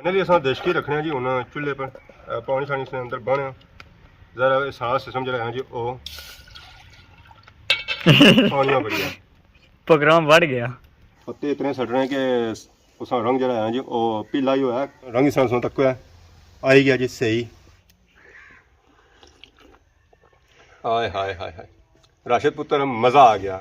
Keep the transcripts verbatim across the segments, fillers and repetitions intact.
انہاں دی اساں دیشکی رکھنے آں جی، ہن چولہے پر، اے، پانی شانی اس نے اندر بہنے آں۔ ذرا اے سارا سسٹم جیہڑا ہے نا جی، او پانی بڑی ہے۔ پکرام بڑھ گیا۔ پتے اتنے سٹنے کہ اس نا رنگ جیہڑا ہے نا جی، او پیلا ہی ہویا ہے۔ رنگ اس نا تک ہے، آئی گیا جی صحیح۔ ہائے ہائے ہائے ہائے، راشد پتر، مزہ آ گیا۔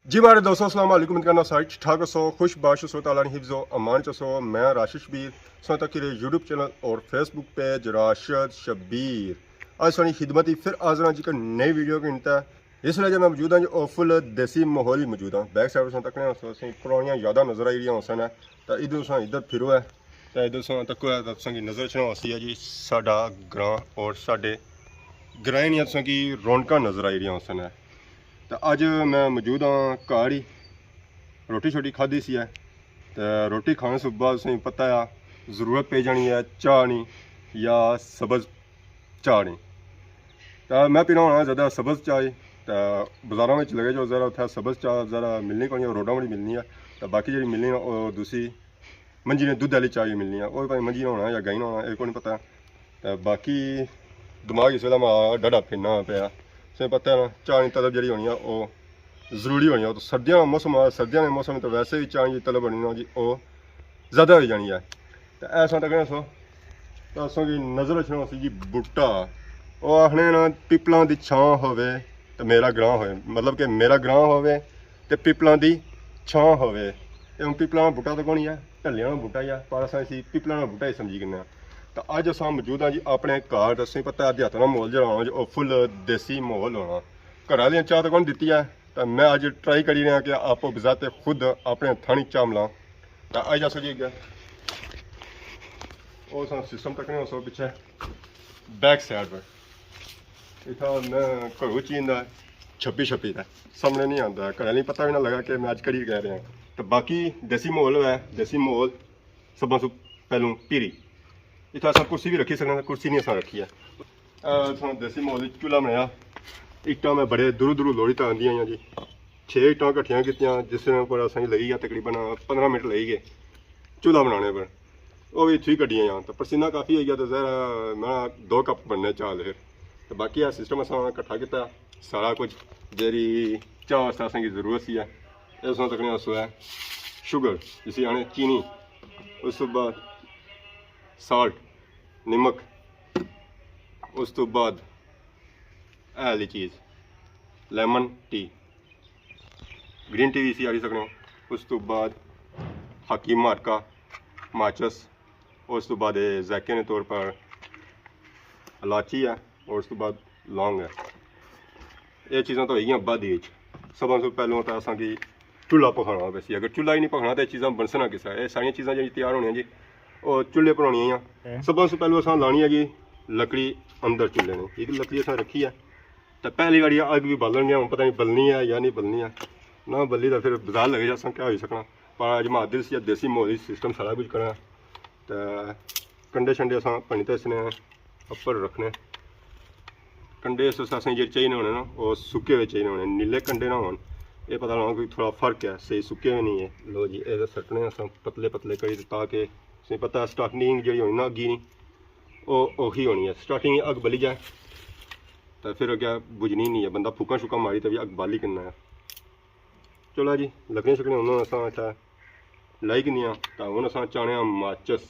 جی ماڑے دوستو، السلام علیکم، امید کرنا سارے ٹھیک ٹھاک ہوسو، خوش باش ہوسو، تعالیٰ نے حفظ و امان چ ہوسو۔ میں راشد شبیر، سو تک یوٹیوب چینل اور فیس بک پیج راشد شبیر۔ اج سانی خدمت ہی پھر حاضر ہاں جی، ایک نئی ویڈیو کے انتا۔ اس ویلے جو میں موجود ہاں جی، او فل دیسی ماحول ہی موجود ہاں۔ بیک سائیڈ سو تکنے ہو، سو سی پرانیاں یاداں نظر آئی رہیاں ہوسن۔ تے ادھر سو ادھر پھرو ہے، تے ادھر سو تکو ہے، تے تساں کی نظر اچھنا ہوسی ہے جی ساڈا گراں، اور ساڈے گرائیں نیاں تساں کی رونقاں نظر آئی رہیاں ہوسن۔ تے اج میں موجود ہاں گھر ہی، روٹی شوٹی کھادی سی ہے، تے روٹی کھانے سے بعد تساں کی پتہ ہے ضرورت پئی جانی ہے چاہ نی یا سبز چاہ نی۔ تے میں پینا ہونا زیادہ سبز چاہ ہی۔ تے بازاراں وچ لگے جو ذرا اتھے سبز چاہ ذرا ملنی کونی، روڈاں وچ ملنی ہے۔ تے باقی جیہڑی ملنی ہے، او دوسری منجی نے دودھ آلی چاہ وی ملنی ہے، او بھاویں منجی نا ہونا یا گائیں نا ہونا، اے کوئی نہیں پتہ۔ تے باقی دماغ اس ویلے ماڑا ڈاڈا پھرنا پیا۔ تساں پتہ ہے نا، چاہ نی طلب جیہڑی ہونی ہے، او ضروری ہونی ہے۔ او تو سردیاں نا موسم ہے، سردیاں نے موسم تو ویسے وی چاہ نی طلب ہونی نا جی، او زیادہ ہوئی جانی ہے۔ تے ایسا تکنے سو، تے اساں کی نظر اچھنا ہوسی جی بوٹا۔ او آخنے نا، پیپلاں دی چھاں ہووے تے میرا گراں ہووے، مطلب کہ میرا گراں ہووے تے پیپلاں دی چھاں ہووے۔ اے ہن پیپلاں نا بوٹا تے کونی ہے، ڈھلیاں نا بوٹا ہی ہے، پر اساں اسی پیپلاں نا بوٹا ہی سمجھی کنے آں۔ تے اج اساں موجود ہاں جی اپنے گھر، تے تساں پتہ ہے دیہاتاں نا ماحول جیہڑا ہونا جی، او فل دیسی ماحول ہونا۔ گھر آلیاں چاہ تے کون دتی ہے، تے میں اج ٹرائی کری رہیا کہ آپ بذات خود اپنے ہتھاں نی چاہ ملاں۔ تے آئی جاسو جی اگے۔ او ساں سسٹم تکنے ہوسو پچھے بیک سائیڈ پر۔ اتھا میں گھروں چیندا چھپی چھپی تے سامنے نہیں آندا، گھر آلیاں پتہ وی نہ لگا کہ میں اج کری کہہ رہیا۔ تے باقی دیسی ماحول ہووے، دیسی ماحول سبھاں سوں پہلوں پیری۔ اتھا اساں کرسی وی رکھی سکنے، کرسی نہیں اساں رکھی ہے۔ اے اساں دیسی ماحول وچ چولہا بنایا۔ اٹاں میں بڑے دوروں دوروں لوڑی تے آندیاں آئیاں جی۔ چھ اٹاں کٹھیاں کیتیاں، جس نے پر اساں کی لگی گیا تقریباً پندرہ منٹ لگی گئے چولہا بنانے پر۔ او وی اتھوں ہی کڈیاں آں، تے پسینہ کافی ہوئی گیا، تے ظاہر ہے میں دو کپ بننے چاہ لے۔ تے باقی اے سسٹم اساں کٹھا کیتا، سارا کچھ جیہڑی چاہ واسطے اساں کی ضرورت سی ہے، اے اساں تکنے سو ہے شوگر، جسی آنے چینی، اس تو بعد سالٹ، نمک، اس تو بعد اے والی چیز لیمن ٹی، گرین ٹی وی اسی آخی سکنے ہو۔ اس تو بعد ہاکی مارکا، ماچس، اور اس تو بعد اے ذائقے نے طور پر الاچی ہے، اور اس تو بعد لونگ ہے۔ اے چیزاں تو ہوئی گیاں بعد وچ۔ سبھاں سوں پہلوں تاں اساں کی چولہا پکھانا پیسی۔ اگر چولہا ہی نہیں پکھنا تے اے چیزاں بنسنا کس طرح؟ اے ساریاں چیزاں جیہڑی تیار ہونیاں جی، او چولہے پر ہونیاں آں۔ سبھاں سوں پہلوں اساں لانی ہے جی لکڑی اندر چولہے نے۔ ایک لکڑی اساں رکھی ہے، تے پہلی واری اگ وی بالن گیا، ہن پتہ نہیں بلنی ہے یا نہیں بلنی ہے۔ نہ بلی تاں پھر بازار لگے جاساں، کیا ہوئی سکنا۔ پر اج ماڑا دل سی دیسی ماحول اچ سسٹم سارا کچھ کرنا۔ تے کنڈے شنڈے اساں پنی تے اس نے اپر رکھنے۔ کنڈے اس واسطے اساں جیہڑے چاہیے ہونے نا، او سکے ہوئے چاہیے ہونے، نیلے کنڈے نہ ہون۔ اے پتہ لگنا کوئی تھوڑا فرق ہے، صحیح سکے ہوئے نہیں ہے۔ لو جی، اے سٹنے اساں پتلے پتلے کری تے تاکہ تساں پتہ ہے سٹارٹنگ جیہڑی ہونی نا اگی نی، او اوکھی ہونی ہے۔ سٹارٹنگ اگ بلی جائے تے پھر اگے بجنی نہیں ہے، بندہ پھوکاں شوکاں ماری تے وی اگ بالی کننا ہے۔ چلو جی، لکڑیاں شکڑیاں ہن اساں اتھے لائی گھنیاں، تاں ہن اساں چانے آں ماچس۔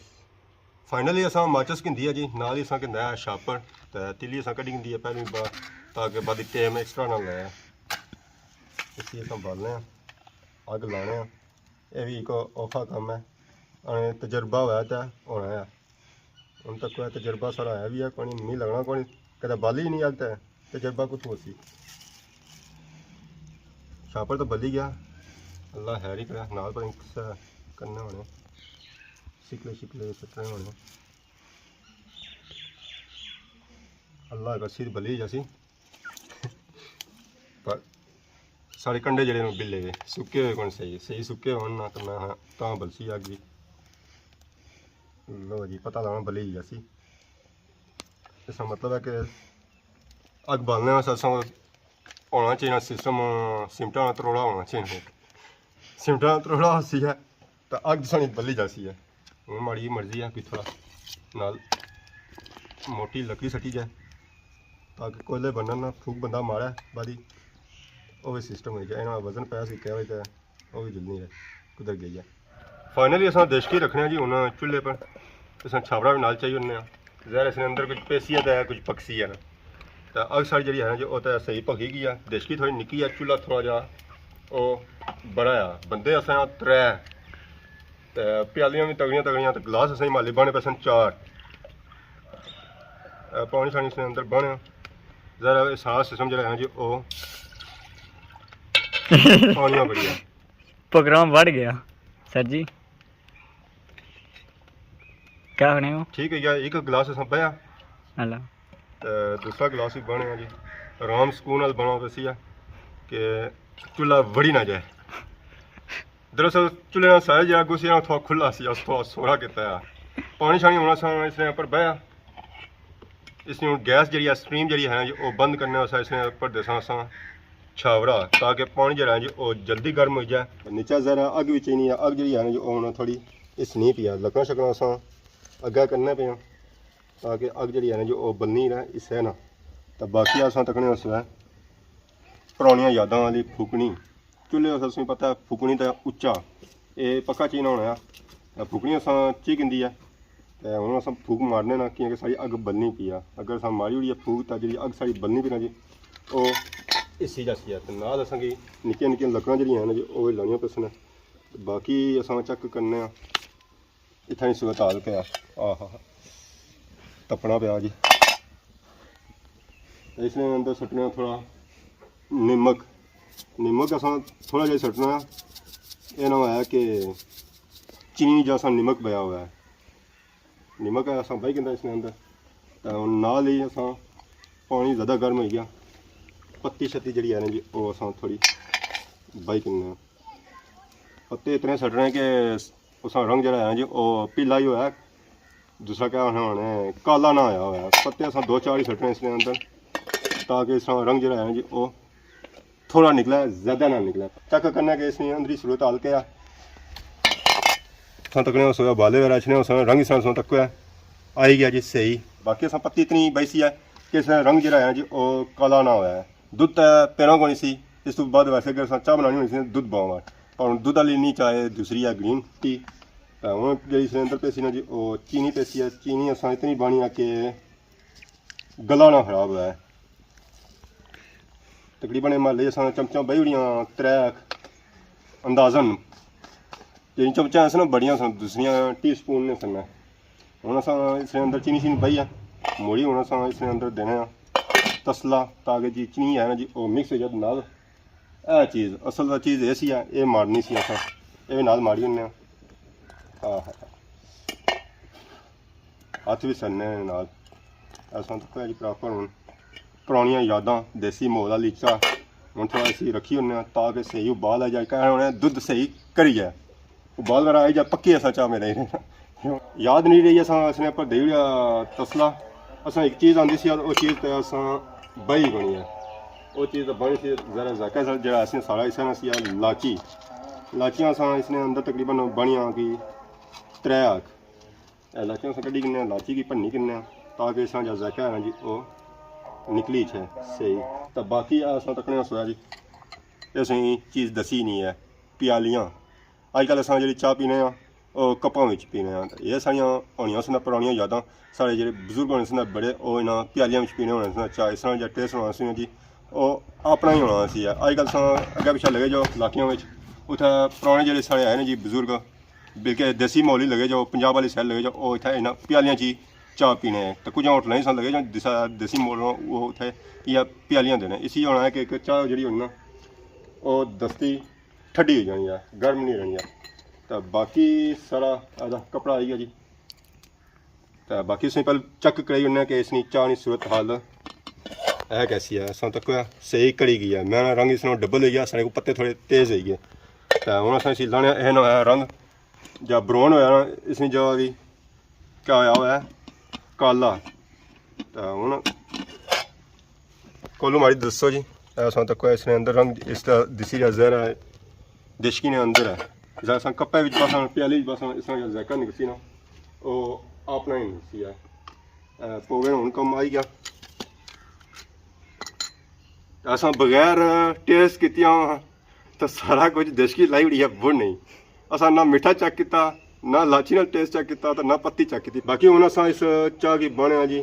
فائنلی اساں ماچس گھندی ہے جی، نال ہی اساں گھندا ہے شاپر، تے تیلی اساں کڈی گھندی ہے پہلے با-، تاکہ بعد ٹائم ایکسٹرا نہ لایا۔ اسی اساں بالنے آں، اگ لانے آں، اے وی ایک اوکھا کم ہے، اے تجربہ ہویا تے ہونا ہے۔ ہن تک کوئی تجربہ سارا ہے وی ہے کونی، می لگنا کونی، کدے بالی ہی نہیں اگ تے تجربہ کتھوں ہوسی؟ شاپر تو بلی گیا، اللہ خیر ہی کرے، نال پتہ نہیں کسے کرنے ہونے، سکلے شکلے سٹنے ہونے۔ اللہ اگر سر بلی جاسی۔ پر سارے کنڈے جیہڑے نے بلے ہوئے، سکے ہوئے کون صحیح، صحیح سکے ہون نہ تے میں ہاں تاں بلسی اگ وی۔ لو جی، پتہ لگنا بلی ہی جاسی۔ اس نا مطلب ہے کہ اگ بالنے واسطے اساں کول ہونا چاہیے سسٹم، سمٹاں نا تروڑا ہونا چاہیے۔ سمٹا تروڑا ہوسی ہے، تاں اگ سانی بلی جاسی ہے۔ ہن ماڑی مرضی ہے کہ تھوڑا نال موٹی لکڑی سٹی جائے، تاکہ کوئلے بنن نہ، پھوک بندہ مارے، بعد ہی او وی سسٹم ہوئی جائے۔ انہاں وزن پیا سی کیا ہوئی تے او وی جلنی ہے، کدھر گئی ہے۔ فائنلی اساں دیشکی رکھنے ہاں جی ہن چولہے پر۔ اساں چھاوڑا وی نال چائی ہونے ہاں۔ ظاہر اس نے اندر کچھ پیسی ہے تے کچھ پکسی ہے نا۔ تے اگ ساڑی جیڑی ہے نا جی، او تے صحیح پکی گئی ہے۔ دیشکی تھوڑی نکی ہے، چولہا تھوڑا جیہا او بڑا ہے۔ بندے اساں ترے، تے پیالیاں وی تگڑیاں تگڑیاں، تے گلاس اساں مالی بانے پیسن چار۔ اے پانی شانی اس نے اندر بانے۔ ذرا اے سارا سسٹم جیڑا ہے نا جی، او پانیاں بڑی ہے۔ پروگرام بڑھ گیا سر جی۔ کیا آخنے ہو؟ ٹھیک ہے یار، ایک گلاس اساں پایا۔ اللہ۔ تے دوسرا گلاس بھی بنے جی، آرام سکون نال بنا پیسی ہے کہ چولہا وڑی نہ جائے۔ دراصل چولہے نال سارے جیڑا گسی نا تھوڑا کھلا سی، اس تھوڑا سوڑا کیتا ہے۔ پانی شانی ہونا سا اس نے اوپر بہیا۔ اس نے ہن گیس جیڑی ہے، سٹریم جیڑی ہے نا جی، او بند کرنے واسطے اس نے اوپر دیساں اساں چھاوڑا، تاکہ پانی جیڑا ہے جی، او جلدی گرم ہوئی جائے۔ نیچے ذرا اگ وی چینی ہے، اگ جیڑی ہے نا جی، او ہن تھوڑی اس نی پیا۔ لکڑاں شکڑاں اساں اگے کرنے پے آں، تاکہ اگ جیڑی ہے نا جی، او بلنی رہے، اس ہے نا۔ تے باقی اساں تکنے اس ویلے پرانیاں یاداں والی پھوکنی۔ چولہے اس، اساں پتہ ہے پھوکنی تے اچا، اے پکا چینا ہونا ہے۔ تے پھوکنی اساں چی کندی ہے۔ تے ہن اساں پھوک مارنے نا، کیونکہ ساڑی اگ بلنی پی آ۔ اگر اساں ماری اوڑی ہے پھوک، تاں جیڑی اگ ساڑی بلنی پی نا جی، او اسی جاسی ہے۔ تے نال اساں کی نکیاں نکیاں لکڑاں جیڑیاں ہیں نا جی، او وی لانیاں پیسن۔ باقی اساں چیک کرنے آں۔ اتھاں نی صورت حال کیا ہے۔ آہا۔ تپنا پیا جی۔ اس نے اندر سٹنا تھوڑا نمک۔ نمک اساں تھوڑا جہا سٹنا ہے۔ یہ نہ ہویا کہ چینی جا اساں نمک پایا ہوا ہے۔ نمک ہے اساں بائی کندا اس نے اندر۔ تے ہن نال ہی اساں پانی زیادہ گرم ہوئی گیا۔ پتی شتی جیڑی ہے نا جی، او اساں تھوڑی بائی کننے آں۔ پتے اتنے سٹنے کہ اس نا رنگ جیڑا ہے نا جی، او پیلا ہی ہویا ہے۔ دوسرا کیا ہونا ہونا ہے، کالا نہ ہویا ہویا۔ پتے اساں دو چار ہی سٹنے اس نے اندر، تاکہ اس نا رنگ جیڑا ہے نا جی، او تھوڑا نکلے، زیادہ نہ نکلے۔ چیک کرنا کہ اس نے اندری صورت حال کیا ہے۔ اساں تکنے اس ویلے بالے وغیرہ اچھنے، اس نا رنگ اس نا تکو ہے، آئی گیا جی صحیح۔ باقی اساں پتی اتنی بائی سی ہے کہ اس نا رنگ جیڑا ہے نا جی، او کالا نہ ہویا ہے۔ دودھ تے پینا کونی سی، اس تو بعد ویسے اگر اساں چاہ بنانی ہونی سی، دودھ پاواں۔ پر ہن دودھ آلی نی چاہ ہے، دوسری ہے گرین ٹی۔ تے ہن جیڑی اس نے اندر پیسی نا جی، او چینی پیسی ہے۔ چینی اساں اتنی بانی ہے کہ گلا نہ خراب ہوئے۔ تقریباً اے محلے اساں چمچاں بائی اوڑیاں ترے اندازاً۔ جیڑیاں چمچاں سن بڑیاں سن، دوسریاں ٹی سپون نے سن۔ ہن اساں اس نے اندر چینی شینی پائی ہے، موڑی ہن اساں اس نے اندر دینے آں تسلا، تاکہ جی چینی ہے نا جی، او مکس ہو جائے نال۔ اے چیز، اصل تے چیز اے سی ہے، اے مارنی سی اساں، اے وی نال ماری ہونے آں۔ آہا۔ ہتھ وی سننے نے نال۔ اساں تکو جی پراپر ہن پرانیاں یاداں، دیسی ماحول آلی چاہ۔ ہن تھوڑا اسی رکھی ہونے آں تاکہ صحیح ابال آ جائے، کہہ ہونے دودھ صحیح کری جائے۔ ابال وغیرہ آئی جائے، پکی اساں چاہ میں نہیں رہنا۔ یاد نہیں رہی، اساں اس نے پر دے اوڑیا تسلا۔ اساں ایک چیز آندی سی، او چیز تے اساں بائی بنی ہے۔ او چیز تے بنی سی، ذرا ذائقہ سا جڑا اس نے سارا حصہ نہ سی، لاچی۔ لاچیاں اساں اس نے اندر تقریباً بنیاں کی ترے آکھ۔ اے لاچیاں اساں کڈی کنے آں، لاچی کی بھنی کنے آں، تاکہ اساں جا ذائقہ ہے نا جی، او نکلی چھے صحیح۔ تے باقی اساں تکنے آں سویا جی، اساں چیز دسی نہیں ہے، پیالیاں۔ اج کل اساں جیڑھی چاہ پینے آں، او کپاں وچ پینے آں۔ تے اے ساریاں ہونیاں سن پرانیاں یاداں، ساڑے جیڑھے بزرگ ہونے سن بڑے، او انہاں پیالیاں وچ پینے ہونے سن چاہ، اس طرح جا ٹیسٹ ہونا سی جی، او اپنا ہی ہونا سی۔ اج کل اساں اگے پچھے لگے جو علاقیاں وچ، اتھے پرانے جیڑھے ساڑے ہے نا جی بزرگ، بلکہ دیسی ماحول ہی لگے جو، پنجاب والی سائیڈ لگے جو، او اتھے انہاں پیالیاں چ چاہ پینے۔ تے کچھ ہوٹلاں ہی سن لگے جو دیسا-، دیسی ماحول ہو، او اتھے یہ پیالیاں دینے۔ اسی ہونا ہے کہ ایک چاہ جیڑھی ہونی نا، او دستی ٹھڈی ہو جانی ہے، گرم نہیں رہنی ہے۔ تے باقی سارا ایہدا کپڑا آئی گیا جی۔ تے باقی اس نے پہلے چیک کرائی ہونے کہ اس نی چاہ نی صورت حال ہے کیسی ہے۔ اساں تک صحیح کڑی گئی ہے۔ میں نا رنگ اس نال ڈبل ہوئی گیا، سارے کو پتے تھوڑے تیز ہوئی گئے۔ تے ہن اساں اسی لانے، اے نہ ہویا رنگ جا براؤن ہویا نا، اس نی جگہ بھی کیا ہویا ہوا ہے؟ کالا۔ تے ہن کولو ماری دسو جی، اے اساں تک اس نے اندر رنگ اس طرح دسی رہیا، ظاہر ہے دشکی نے اندر ہے۔ جس اساں کپے وچ پاساں، پیالی وچ پاساں، اس طرح ذائقہ نکلسی نا، او اپنا ہی نکلسی ہے۔ اے، پووے ہن کم آئی گیا۔ اساں بغیر ٹیسٹ کیتیاں تو سارا کچھ دشکی لائی اڑی ہے، وہ نہیں۔ اساں نہ میٹھا چیک کیتا، نہ لاچی نال ٹیسٹ چیک کیتا، تے نہ پتی چیک کیتی۔ باقی ہن اساں اس چاہ کی بانے آں جی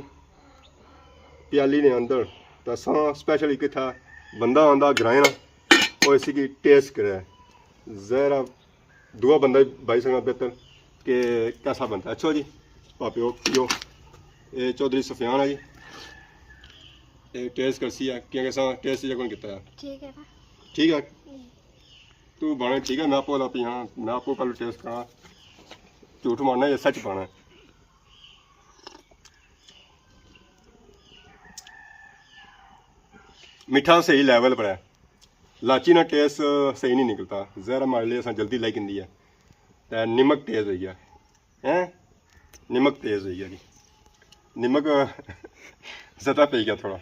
پیالی نے اندر، تے اساں سپیشل ایک تھا بندہ آندا گرائیں نا، او اسی کی ٹیسٹ کرے۔ ظاہر ہے دعا بندہ بائی سکنا بہتر کہ کیسا بنتا ہے۔ اچھا جی، پاپیو پیو، اے چودھری سفیان ہے جی، اے ٹیسٹ کرسی ہے، کیونکہ اساں ٹیسٹ جا کون کیتا ہے۔ ٹھیک ہے نا؟ ٹھیک ہے۔ تو بنا ٹھیک ہے، میں آپ کو لا پیاں، میں آپ کو پہلے ٹیسٹ کراں۔ جھوٹ مارنا یا سچ پانا ہے؟ میٹھا صحیح لیول پر ہے، لاچی نا ٹیسٹ صحیح نہیں نکلتا، زہر ہمارے لیے اساں جلدی لائی کندی ہے۔ تے نمک تیز ہوئی گیا، ہیں؟ نمک تیز ہوئی گیا جی، نمک زیادہ پی گیا تھوڑا۔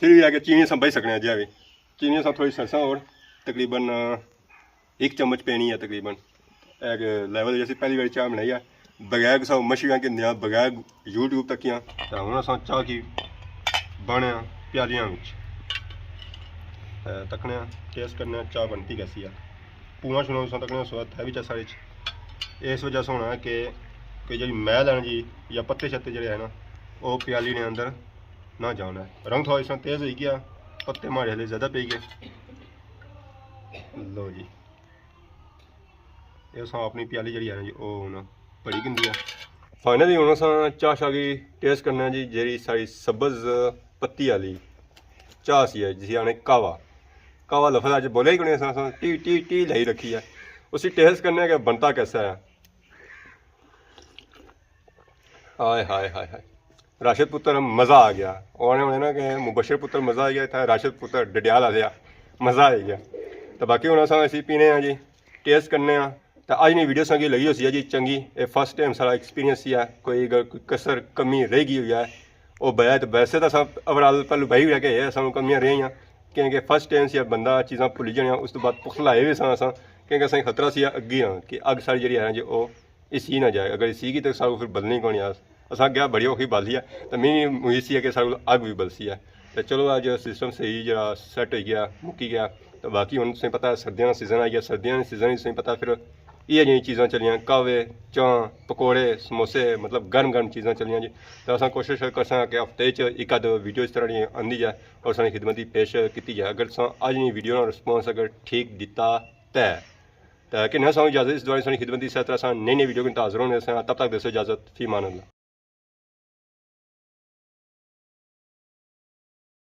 پھر بھی ہے کہ چینی اساں بچ سکنے ہیں جی، بھی چینی اساں تھوڑی سرساں اور تقریباً ایک چمچ پینی ہے تقریباً۔ ایک لیول جیسی پہلی بار چاہ بنائی ہے، بغیر کسا مشقاں کے دیاں، بغیر یوٹیوب تکیاں۔ تے ہن اساں چاہ کی بانے آں پیالیاں وچ۔ تے تکنے آں، ٹیسٹ کرنے آں، چاہ بنتی کیسی ہے۔ پونا شونا اساں تکنے آں، سواد ہے وچ سارے وچ۔ اس وجہ سے ہونا ہے کہ کوئی جڑی میل ہے نا جی، یا پتے شتے جڑے ہیں نا، وہ پیالی نے اندر نہ جانا ہے۔ رنگ تھوڑا اس طرح تیز ہوئی گیا، پتے ماڑے ہلے زیادہ پی گئے۔ لو جی، یہ اساں اپنی پیالی جڑی ہے نا جی، وہ ہن بھری گندی ہے۔ فائنلی ہن اساں چاہ شاہ کی ٹیسٹ کرنا ہے جی، جیڑی ساری سبز پتی آلی چاہ سی ہے، جسی آنے قہوہ۔ قہوہ لفظ اج بولیا ہی کوئی نہیں، اساں، اساں ٹی، ٹی، ٹی لائی رکھی ہے۔ اسی ٹیسٹ کرنے کہ بنتا کیسا ہے۔ ہائے، ہائے، ہائے، ہائے۔ راشد پتر مزہ آ گیا۔ اونے ہونے نا کہ مبشر پتر مزہ آ گیا، اتھا راشد پتر ڈڈیال آ گیا، مزہ آ گیا۔ تو باقی ہن اساں اسی پینے ہاں جی، ٹیسٹ کرنے ہاں۔ تے اج نی ویڈیو ساں کی لگی ہوسی ہے جی چنگی۔ اے فرسٹ ٹائم سارا ایکسپیرینس سی ہے، کوئی اگر کوئی کسر کمی رہ گئی ہوئی ہے، او بیا تے ویسے تاں اساں اوورآل پہلو بہی ہویا کہ اے اساں کمیاں رہیاں، کیونکہ فرسٹ ٹائم سی بندہ چیزاں بھلی جانیاں، اس تو بعد پکھلائے وی ساں اساں، کیونکہ اساں خطرہ سی اگ نا کہ اگ ساڑی جڑی ہے نا جی او اسی نہ جائے، اگر اسی کی تے ساڑے کو پھر بدلنی کونی آس۔ اساں کیا بڑی اوکھی بلسی ہے، تے میں امید سی ہے کہ ساڑے کو اگ بھی بلسی ہے۔ تے چلو اج سسٹم صحیح جڑا سیٹ ہوئی گیا، مکی گیا۔ تے باقی ہن تساں پتہ ہے سردیاں نا سیزن آئی گیا، سردیاں نے سیزن وچ تساں پتہ ہے پھر ایہہ جیہاں چیزاں چلیاں، قہوے، چاہ، پکوڑے، سموسے، مطلب گرم گرم چیزاں چلیاں جی۔ تے اساں کوشش کرساں کہ ہفتے چ اک ادھ ویڈیو اس طرح نی آندی جائے اور ساڑی خدمت دی پیش کیتی جائے۔ اگر تساں اج نی ویڈیو نا رسپانس اگر ٹھیک دتا تے، تے کہ نہ ساؤں اجازت، اس دوران ساڑی خدمت دی اس طرح اساں نئی نئی ویڈیو کے حاضر ہونے سے، تب تک دیسو اجازت، فی امان اللہ۔